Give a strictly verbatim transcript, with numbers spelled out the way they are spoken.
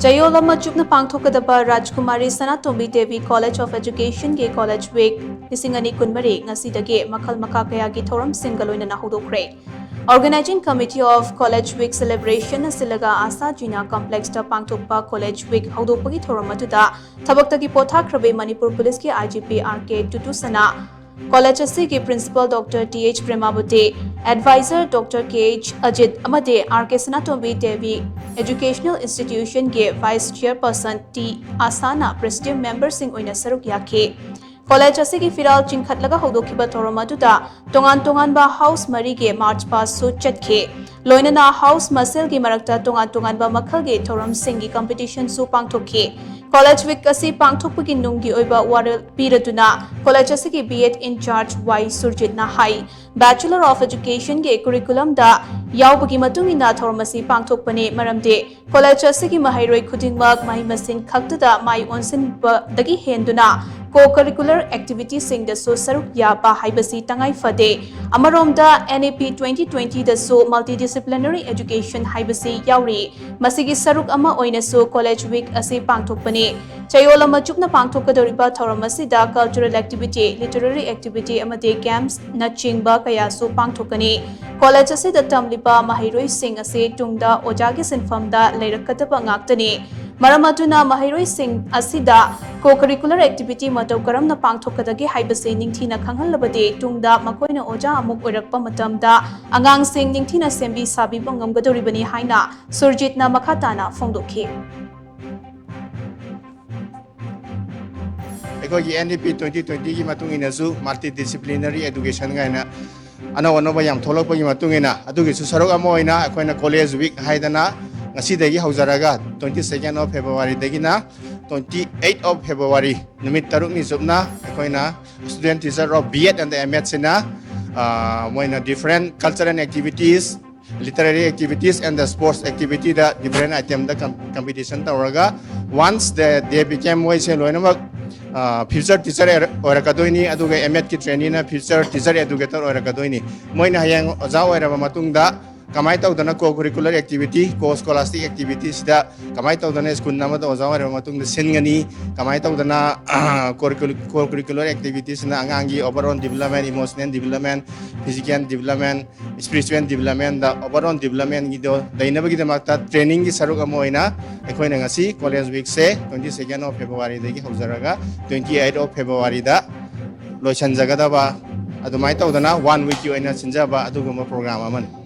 ꯆꯌꯣꯜ ꯑꯃ ꯆꯨꯞꯅ ꯄꯥꯡꯊꯣꯛꯀꯗꯕ ꯔꯥꯖꯀꯨꯃꯥꯔꯤ ꯁꯅꯥꯇꯣꯝꯕꯤ ꯗꯦꯕꯤ ꯀꯣꯂꯦꯖ ꯑꯣꯐ ꯑꯦꯖꯨꯀꯦꯁꯟꯒꯤ ꯀꯣꯂꯦꯖ ꯋꯤꯛ ꯂꯤꯁꯤꯡ ꯑꯅꯤ ꯀꯨꯟꯃꯔꯤ ꯉꯁꯤꯗꯒꯤ ꯃꯈꯜ ꯃꯈꯥ ꯀꯌꯥꯒꯤ ꯊꯧꯔꯝꯁꯤꯡꯒ ꯂꯣꯏꯅꯅ ꯍꯧꯗꯣꯛꯈ꯭ꯔꯦ꯫ Organizing Committee of College Week Celebration ꯑꯁꯤꯜꯂꯒ ꯑꯁꯥ ꯖꯤꯅꯥ ꯀꯝꯄ꯭ꯂꯦꯛꯁꯇ ꯄꯥꯡꯊꯣꯛꯄ ꯀꯣꯂꯦꯖ ꯋꯤꯛ ꯍꯧꯗꯣꯛꯄꯒꯤ ꯊꯧꯔꯝ ꯑꯗꯨꯗ ꯊꯕꯛꯇꯒꯤ ꯄꯣꯊꯥꯈ꯭ꯔꯕꯤ ꯃꯅꯤꯄꯨꯔ ꯄꯨꯂꯤꯁꯀꯤ I G P R K ꯇꯨꯇꯨꯁꯅꯥ, ꯀꯣꯂꯦꯖ ꯑꯁꯤꯒꯤ principal doctor T H Premabati, adviser doctor K H Ajit ꯑꯃꯗꯤ R K Sanatombi Devi educational ꯏꯟꯁꯇꯤꯇ꯭ꯌꯨꯁꯟꯒꯤ ꯚꯥꯏꯁ ꯆꯤꯌꯔꯄꯔꯁꯟ ꯇꯤ ꯑꯥꯁꯥꯅ ꯄ꯭ꯔꯦꯁꯤꯗꯦꯟ ꯃꯦꯝꯕꯔꯁꯤꯡ ꯑꯣꯏꯅ ꯁꯔꯨꯛ ꯌꯥꯈꯤ꯫ ꯀꯣꯂꯦꯖ ꯑꯁꯤꯒꯤ ꯐꯤꯔꯥꯜ ꯆꯤꯡꯈꯠꯂꯒ ꯍꯧꯗꯣꯛꯈꯤꯕ ꯊꯧꯔꯝ ꯑꯗꯨꯗ ꯇꯣꯉꯥꯟ ꯇꯣꯉꯥꯟꯕ ꯍꯥꯎꯁ ꯃꯔꯤꯒꯤ ꯃꯥꯔꯆ ꯄꯥꯁꯁꯨ ꯆꯠꯈꯤ꯫ ꯂꯣꯏꯅꯅ ꯍꯥꯎꯁ ꯃꯁꯦꯜꯒꯤ ꯃꯔꯛꯇ ꯇꯣꯉꯥꯟ ꯇꯣꯉꯥꯟꯕ ꯃꯈꯜꯒꯤ ꯊꯧꯔꯝꯁꯤꯡꯒꯤ ꯀꯝꯄꯤꯇꯤꯁꯟꯁꯨ ꯄꯥꯡꯊꯣꯛꯈꯤ꯫ ꯀꯣꯂꯦꯖ ꯋꯤꯛ ꯑꯁꯤ ꯄꯥꯡꯊꯣꯛꯄꯒꯤ ꯅꯨꯡꯒꯤ ꯑꯣꯏꯕ ꯋꯥꯔꯦꯞ ꯄꯤꯔꯗꯨꯅ ꯀꯣꯂꯦꯖ ꯑꯁꯤꯒꯤ B Ed in charge Y ꯁꯨꯔꯖꯤꯠꯅ ꯍꯥꯏ, Bachelor of Educationꯒꯤ ꯀꯨꯔꯤꯀꯨꯂꯝꯗ ꯌꯥꯎꯕꯒꯤ ꯃꯇꯨꯡ ꯏꯟꯅ ꯊꯧꯔꯝ ꯑꯁꯤ ꯄꯥꯡꯊꯣꯛꯄꯅꯤ, ꯃꯔꯝꯗꯤ ꯀꯣꯂꯦꯖ ꯑꯁꯤꯒꯤ ꯃꯍꯩꯔꯣꯏ ꯈꯨꯗꯤꯡꯃꯛ ꯃꯍꯩ ꯃꯁꯤꯡ ꯈꯛꯇꯗ ꯃꯥꯏ ꯑꯣꯟꯁꯤꯟꯕꯗꯒꯤ ꯍꯦꯟꯗꯨꯅ co-curricular activityꯁꯤꯡꯗꯁꯨ ꯁꯔꯨꯛ ꯌꯥꯕ ꯍꯥꯏꯕꯁꯤ ꯇꯉꯥꯏ ꯐꯗꯦ꯫ ꯑꯃꯔꯣꯝꯗ, N E P twenty twentyꯗꯁꯨ multidisciplinary education ꯍꯥꯏꯕꯁꯤ ꯌꯥꯎꯔꯤ꯫ ꯃꯁꯤꯒꯤ ꯁꯔꯨꯛ ꯑꯃ ꯑꯣꯏꯅꯁꯨ ꯀꯣꯂꯦꯖ ꯋꯤꯛ ꯑꯁꯤ ꯄꯥꯡꯊꯣꯛꯄꯅꯤ꯫ ꯆꯌꯣꯜ ꯑꯃ ꯆꯨꯞꯅ ꯄꯥꯡꯊꯣꯛꯀꯗꯧꯔꯤꯕ ꯊꯧꯔꯝ ꯑꯁꯤꯗ cultural activity, literary activity ꯑꯃꯗꯤ games ꯅꯆꯤꯡꯕ ꯀꯌꯥꯁꯨ ꯄꯥꯡꯊꯣꯛꯀꯅꯤ꯫ ꯀꯣꯂꯦꯖ ꯑꯁꯤꯗ ꯇꯝꯂꯤꯕ ꯃꯍꯩꯔꯣꯏꯁꯤꯡ ꯑꯁꯤ ꯇꯨꯡꯗ ꯑꯣꯖꯥꯒꯤ ꯁꯤꯟꯐꯝꯗ ꯂꯩꯔꯛꯀꯗꯕ ꯉꯥꯛꯇꯅꯤ꯫ ꯃꯔꯝ ꯑꯗꯨꯅ ꯃꯍꯩꯔꯣꯏꯁꯤꯡ ꯑꯁꯤꯗ co-curricular activity ꯃꯇꯧ ꯀꯔꯝꯅ ꯄꯥꯡꯊꯣꯛꯀꯗꯒꯦ ꯍꯥꯏꯕꯁꯤ ꯅꯤꯡꯊꯤꯅ ꯈꯪꯍꯜꯂꯕꯗꯤ ꯇꯨꯡꯗ ꯃꯈꯣꯏꯅ ꯑꯣꯖꯥ ꯑꯃꯨꯛ ꯑꯣꯏꯔꯛꯄ ꯃꯇꯝꯗ ꯑꯉꯥꯡꯁꯤꯡ ꯅꯤꯡꯊꯤꯅ ꯁꯦꯝꯕꯤ ꯁꯥꯕꯤꯕ ꯉꯝꯒꯗꯧꯔꯤꯕꯅꯤ ꯍꯥꯏꯅ ꯁꯨꯔꯖꯤꯠꯅ ꯃꯈꯥ ꯇꯥꯅ ꯐꯣꯡꯗꯣꯛꯈꯤ꯫ ꯑꯩꯈꯣꯏꯒꯤ N E P twenty twentyꯒꯤ ꯃꯇꯨꯡ ꯏꯟꯅꯁꯨ multidisciplinary education ꯀꯥꯏꯅ ꯑꯅꯧ ꯑꯅꯧꯕ ꯌꯥꯝ ꯊꯣꯛꯂꯛꯄꯒꯤ ꯃꯇꯨꯡ ꯏꯟꯅ ꯑꯗꯨꯒꯤꯁꯨ ꯁꯔꯨꯛ ꯑꯃ ꯑꯣꯏꯅ ꯑꯩꯈꯣꯏꯅ ꯀꯣꯂꯦꯖ ꯋꯤꯛ ꯍꯥꯏꯗꯅ ꯉꯁꯤꯗꯒꯤ ꯍꯧꯖꯔꯒ twenty second of Februaryꯗꯒꯤꯅ twenty eight of February ꯅꯨꯃꯤꯠ ꯇꯔꯨꯛꯅꯤ ꯆꯨꯞꯅ ꯑꯩꯈꯣꯏꯅ student teacher of B Ed and M Edꯁꯤꯅ ꯃꯣꯏꯅ different cultural activities, literary activities and the sports activityꯗ different itemꯗ competition ꯇꯧꯔꯒ once the they became ꯃꯣꯏꯁꯦ ꯂꯣꯏꯅꯃꯛ future teacher ꯑꯣꯏꯔꯛꯀꯗꯣꯏꯅꯤ, ꯑꯗꯨꯒ M Edꯀꯤ traineeꯅ future teacher educator ꯑꯣꯏꯔꯛꯀꯗꯣꯏꯅꯤ꯫ ꯃꯣꯏꯅ ꯍꯌꯦꯡ ꯑꯣꯖꯥ ꯑꯣꯏꯔꯕ ꯃꯇꯨꯡꯗ ꯀꯃꯥꯏꯅ ꯇꯧꯗꯅ co curricular activity, co scholastic activity ꯁꯤꯗ ꯀꯃꯥꯏꯅ ꯇꯧꯗꯅ ꯁ꯭ꯀꯨꯜ ꯑꯃꯗ ꯑꯣꯖꯥ ꯑꯣꯏꯔꯕ ꯃꯇꯨꯡꯗ ꯁꯤꯟꯒꯅꯤ, ꯀꯃꯥꯏꯅ ꯇꯧꯗꯅ co curricular activity ꯁꯤꯅ ꯑꯉꯥꯡꯒꯤ overall development, emotional development, physical development, spiritual development ꯗ overall development ꯒꯤꯗꯣ ꯂꯩꯅꯕꯒꯤꯗꯃꯛꯇ training ꯒꯤ ꯁꯔꯨꯛ ꯑꯃ ꯑꯣꯏꯅ ꯑꯩꯈꯣꯏꯅ ꯉꯁꯤ college week say twenty second of February ꯗꯒꯤ ꯍꯧꯖꯔꯒ twenty eight of February ꯗ ꯂꯣꯏꯁꯤꯟꯖꯒꯗꯕ, ꯑꯗꯨꯃꯥꯏꯅ ꯇꯧꯗꯅ one week ꯀꯤ ꯑꯣꯏꯅ ꯁꯤꯟꯖꯕ ꯑꯗꯨꯒꯨꯝꯕ program ꯑꯃꯅꯤ꯫